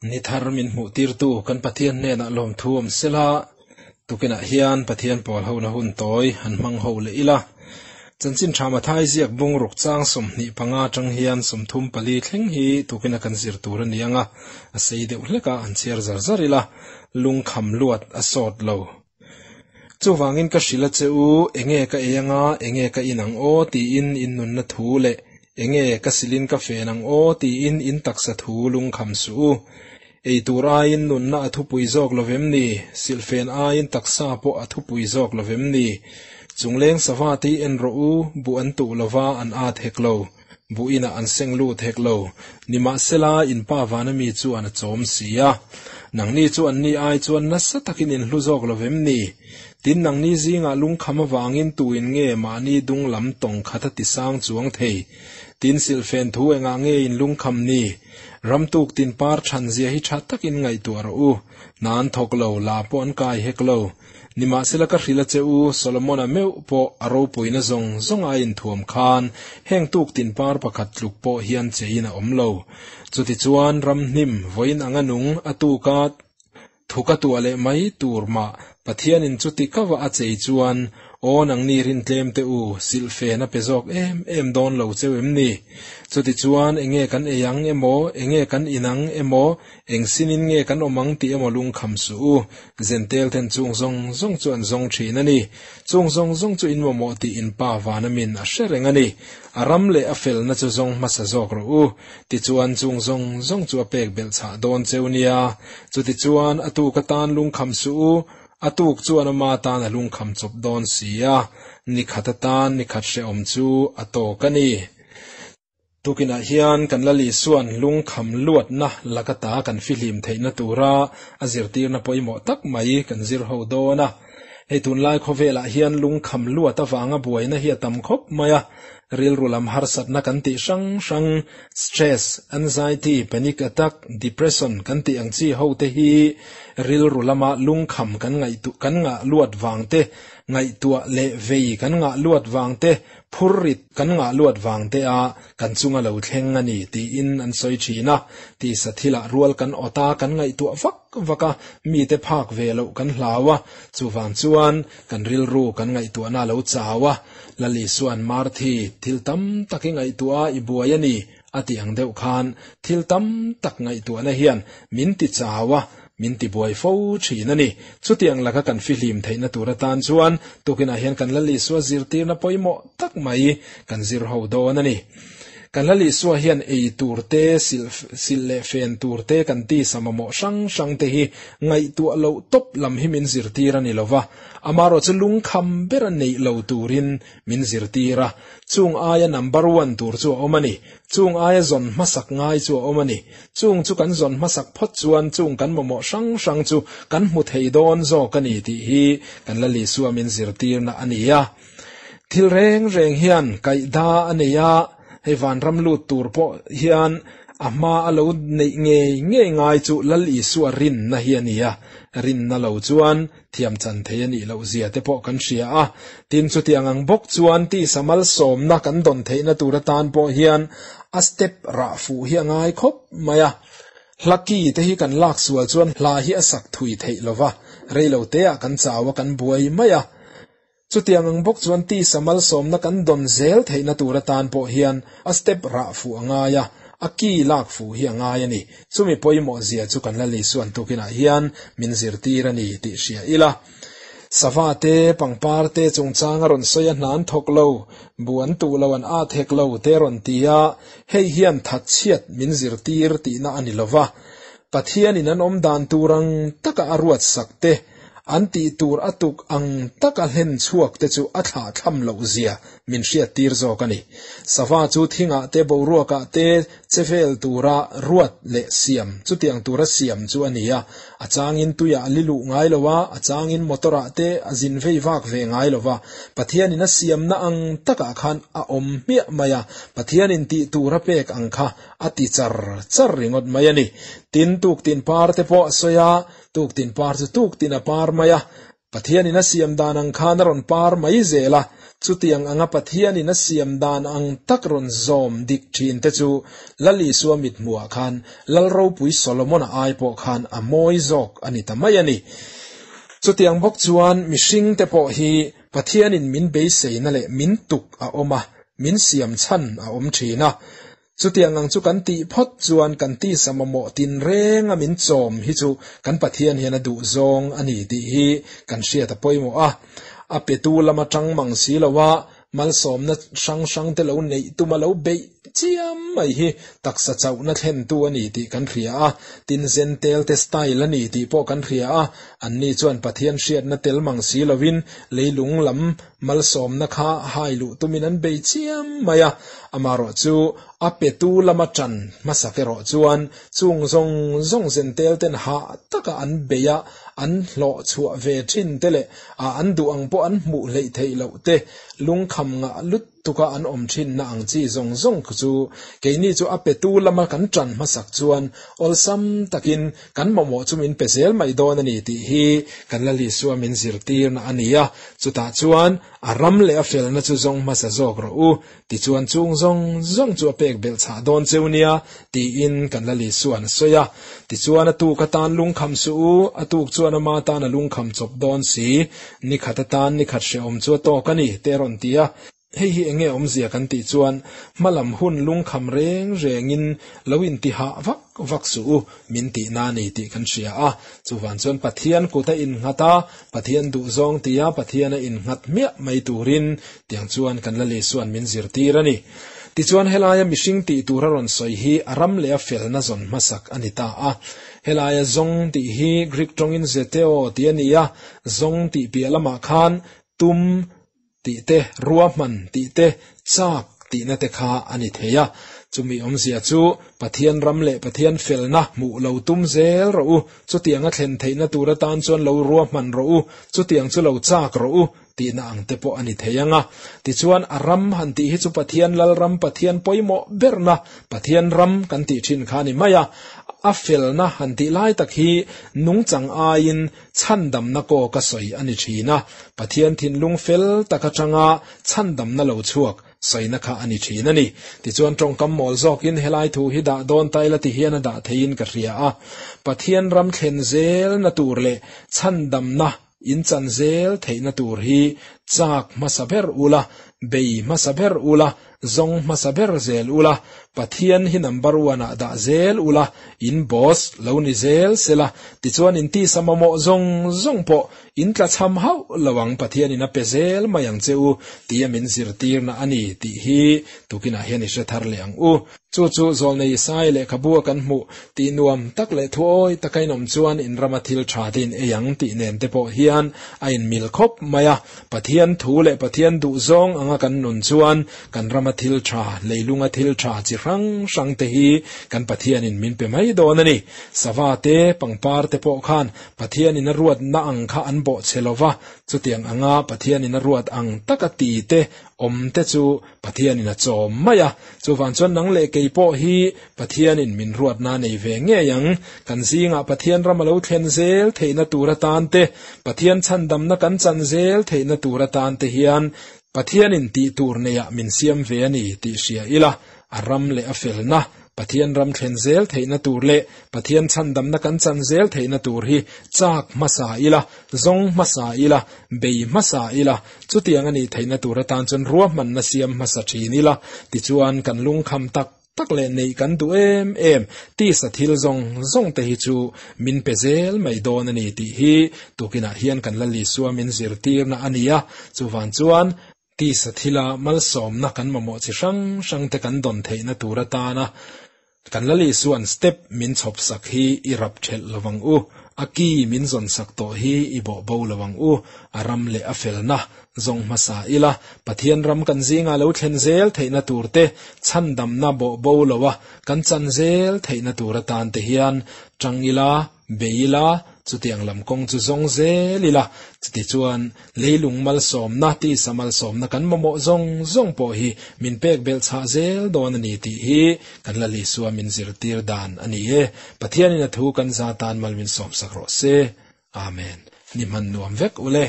Ni thar min hmuh tirtu kan Pathian hnenah lawmthu awm sela, tukinah hian Pathian pawl hona hun tawi han hmang ho leh ila. Chanchin tha Mathai ziak bung ruk chang 25 atang hian 34 thleng hi tukina kan zir tur a ni ang a, a sei deuh hlek a, han chhiar zar zar ila, lungkham luat a sawt lo. Chuvangin ka hrilh a che u, enge ka ei anga, enge ka in ang aw tiin in nunna thu leh enge ka silin ka fen ang aw tiin in taksa thu lungkham suh u. Ei tur aiin nunna a thupui zawk lo vem ni? Silhfen aiin taksa pawh a thupui zawk lo vem ni? Chungleng sava te hi en rawh u, buh an tuh lova an at hek lo, buh inah an seng lut hek lo. Nimahsela, in pa vana mi chuan a chawm si a. Nangni chu anni ai chuan nasa takin in hlu zawk lo vem ni? Tin, nangni zingah lungkham avangin tuin nge mahni dung lam tawng khat a tisang chuang thei? Tin, silhfen thu engah nge in lungkham ni? Ramtuk tin par than zia hi tha takin ngaihtuah rawh u. Hna an thawk lo, la pawh an kai hek lo. Nimahsela ka hrilh a che u, Solomon-a meuh pawh a ropuina zawng zawng a inthuam khan heng tuk tin par pakhat tluk pawh hian chein a awm lo. Chutichuan ramhnim vawiin anga nung a tuka Thu ka tuah leh mai tur mah Pathianin chuti ka va a chei chuan, Aw nangni rintlem te u, silhfen a pe zawk em em dawn lo cheu em ni? Chuti chuan enge kan ei ang emaw, enge kan in ang emaw, eng sinin nge kan awm ang tih emaw lungkham suh u. Zentel ten chung zawng zawng chu an zawng thin a ni. Chung zawng zawng chu in mamawh tih in Pa vana min a hre reng a ni. A ram leh a felna chu zawng hmasa zawk rawh u. Tichuan chung zawng zawng chu a pek belh chhah dawn cheu nia. Chutichuan a tuk atan lungkham suh u, a tuk chuan ama tan a lungkham chawp dawn si a, ni khat atan ni khat hrehawm chu a tawk a ni. Tukinah hian kan Lal Isua'n lungkham luatna laka ta kan fihlim theihna tura a zirtirna pawimawh tak mai kan zir ho dawn a. Hei tunlai khawvelah hian lungkham luat avanga buaina hi a tam khawp mai a, rilru lam harsatna kan tih hrang hrang, stress, anxiety, panic attack, depression kan tih ang chi ho te hi rilru lama lungkham kan ngaihtuah kan ngah luat vang te, ngaihtuah leh vei kan ngah luat vang te, phurrit kan ngah luat vang te a kan chunga lo thleng a ni tiin an sawi thin a, tisa thilah rual kan awt a, kan ngaihtuah vak vak a, mite phak ve loh kan hlau a, chuvang chuan kan rilru kan ngaihtuahna a lo chau a, Lal Isua'n Marthi, thil tam tak i ngaihtuah a, i buai a ni, a tih ang deuh khan thil tam tak ngaihtuahna hian min ti chau a, min ti buai fo thin a ni. Chutiang laka kan fihlim theihna tur atan chuan tukinah hian kan Lal Isua zirtirna pawimawh tak mai kan zir ho dawn a ni. Kan Lal Isua hian ei tur te, silh leh fen tur te kan tisa mamawh hrang hrang te hi ngaihtuah loh tawp lam hi min zirtir a ni lo va, amarawh chu lungkham bera neih lo turin min zirtir a, chung aia number one tur chu a awm a ni, chung aia zawn hmasak ngai chu a awm a ni, chung chu kan zawn hmasak phawt chuan chung kan mamawh hrang hrang chu kan hmu thei dawn zawk a ni tih hi kan Lal Isua min zirtirna a ni a. Thil reng reng hian kaihda a nei a, hei vanram lut tur pawh hian a hma a lo neih ngei ngei ngai chu Lal Isua rinna hi a ni a, rinna lo chuan thiam chan thei a nih loh zia te pawh kan hria a. Tin, chutiang ang bawk chuan tisa malsawmna kan dawn theihna tur atan pawh hian a step rah fuh hi a ngai khawp mai a. Hla ki te hi kan lak sual chuan hla hi a sak thui theih lo va, rei lo teah kan chau a kan buai mai a. Chutiang ang bawk chuan tisa malsawmna kan dawn zel theihna tur atan pawh hian a step rah fuh a ngai a, a ki lak fuh hi a ngai a ni. Chumi pawimawh zia chu kan Lal Isuan tukinah hian min zirtir a ni tih hria ila. Sava te, pangpar te chungchang a rawn sawi a hna an thawk lo, bu an tuh lo, an at hek lo te a rawn ti a, hei hian thatchhiat min zirtir tihna a ni lova. Pathianin an awm dan tur ang taka a ruatsak te, An tih tur a tuk ang taka hlen chhuak te chu a thlah thlam loh zia min hriat tir zawk a ni. Sava chu thingah te boruakah te che vel tura ruat leh siam chutiang tura siam chu a ni a. A changin tuiah a li luh ngai lo a, a changin motor-ah te a zin vei vak ve ngai lo va. Pathianin a siamna ang takah khan a awm hmiah mai a, Pathianin tih tur a pek ang kha a ti char char ringawt mai a ni. Tin, tuktin par te pawh a sawi a, Tuktin par chu tuktin a par mai a, Pathianin a siam dan ang khan a rawn par mai zel a, chutiang anga Pathianin a siam dan ang tak rawn zawm dik thin te chu Lal Isua mithmuhah khan Lal ropui Solomon-a ai pawh khan a mawi zawk a ni ta mai a ni. Chutiang bawk chuan mihringte pawh hi Pathianin min beiseina leh min tuk a awm a, min siam chhan a awm thin a. Chutiang ang chu kan tih phawt chuan kan tisa mamawh tinreng a min chawm hi chu kan Pathian hian a duh zawng a ni tih hi kan hriat a pawimawh a. A petu lama tang mang si lo a, malsawmna hrang hrang te lo neih tuma lo beih chiam mai hi taksa chauhna thlentu a ni tih kan hria a, tin zentel te style a ni tih pawh kan hria a, anni chuan Pathian hriatna tel mang si lovin leilung lam Malsawmna kha hai luh tumin an bei chiam mai a, amaherawh chu a petu lama ṭan hmasak erawh chuan chung zawng zawng zentel ten hah taka an bei a, an hlawh chhuah ve ṭhin te leh a an duh ang pawh an hmuh hleih theih loh te lungkham ngah lut tuka an awm ṭhinna ang chi zawng zawng chu keini chu a petu lama kan ṭan hmasak chuan awlsam takin kan mamawh chu min pe zel mai dawn a ni tih hi kan Lal Isua min zirtirna a ni a. Chutah chuan a ram leh a felna chu zawng hmasa zawk rawh u, tichuan chung zawng zawng chu a pek belh chhah dawn cheu nia, tiin kan Lal Isua'n a sawi a. Tichuan a tuk atan lungkham suh u, a tuk chuan ama tan a lungkham chawp dawn si, ni khat atan ni khat hrehawm chu a tawk a ni, te a rawn ti a. Hei hi enge awmzia kan tih chuan hmalam hun lungkham reng rengin lo intihah vak vak suh u min tihna a ni tih kan hria a. Chuvan chuan Pathian kut a innghat a, Pathian duhzawng tia Pathian a innghat hmiah mai turin tiang chuan kan Lal Isua'n min zirtir a ni. Tichuan helaia mihring tih tur a rawn sawi hi a ram leh a felna zawn hmasak a ni ta a. Helaia zawng tih hi Greek tawngin zeteo tih a ni a, zawng tih piah lamah khan tum, tih te, ruahman tih te, chak tihna te kha a ni thei a. Chumi awmzia chu Pathian ram leh Pathian felna hmuh lo tum zel rawh u, chutiang a thlen theihna tur atan chuan lo ruahman rawh u, chutiang chu lo chak rawh u tihna ang te pawh a ni thei ang a. Tichuan a ram han tih hi chu Pathian Lalram, Pathian pawimawh berna, Pathian ram kan tih thin kha a ni mai a. A felna han tih lai tak hi nungchang aiin Chhandamna kaw ka sawi a ni thin a, Pathian thinlung fel tak atanga chhandamna lo chhuak sawina kha a ni thin a ni. Tichuan tawngkam mawl zawkin helai thu hi dah dawn ta ila ti hian a dah theiin ka hria a. Pathian ram thlen zelna tur leh chhandamna in chan zel theihna tur hi chak hmasa ber ula, bei hmasa ber ula, Zawng hmasa ber zel ula, Pathian hi number one ah dah zel ula, in boss lo ni zel sela, tichuan in tisa mamawh zawng zawng pawh in tlachham hauh lo ang Pathian in a pe zel mai ang che u tia min zirtirna a ni tih hi tukinah hian i hre thar leh ang u. Chu chu Zawlnei Isai lehkhabu a kan hmuh tih nuam tak leh thuawi taka in awm chuan in rama thil tha te in ei ang tih nen te pawh hian a inmil khawp mai a. Pathian thu leh Pathian duhzawng anga kan nun chuan kan rama thil tha, leilunga thil tha chi hrang hrang te hi kan Pathianin min pe mai dawn a ni. Sava te, pangpar te pawh khan Pathianin a ruatna ang kha an bawhchhe lo va, chutiang anga Pathianin a ruat ang taka ti te, awm te chu Pathianin a chawm mai a, chuvang chuan nang leh kei pawh hi Pathianin min ruatna nei ve ngei ang. Kan zingah Pathian ram a lo thlen zel theihna tur atan te, Pathian chhandamna kan chan zel theihna tur atan te hian Pathianin tih tur neiah min siam ve a ni tih hria ila, a ram leh a felna, Pathian ram thlen zel theihna tur leh Pathian chhandamna kan chan zel theihna tur hi chak hmasa ila, zawng hmasa ila, bei hmasa ila, chutiang a nih theihna tur atan chuan ruahmanna siam hmasa thin ila, tichuan kan lungkham tak tak leh neih kan duh em em, tisa thil zawng zawng te hi chu min pe zel mai dawn a ni tih hi tukinah hian kan Lal Isua min zirtirna a ni a, chuvan chuan Tisa thila malsawmna kan mamawh chi hrang hrang te kan dawn theihna tur atana kan Lal Isua'n step min chhawp sak hi i rap thelh lo ang u, a ki min zawn sak tawh hi i bawh bo lo ang u, a ram leh a felna zawng hmasa ila Pathian ram kan zingah lo thlen zel theihna tur te, chhandamna bawh bo lo a kan chan zel theihna tur atan te hian tang ila, Bei ila, chutiang lam kawng chu zawng zel ila, chuti chuan leilung malsawmna, tisa malsawmna kan mamawh zawng zawng pawh hi min pek belh chhah zel dawn a ni tih hi kan Lal Isua min zirtir dan a ni e. Pathianin a thu kan za tan mal min sawmsak rawh se. Amen. Ni hman nuam vek ule.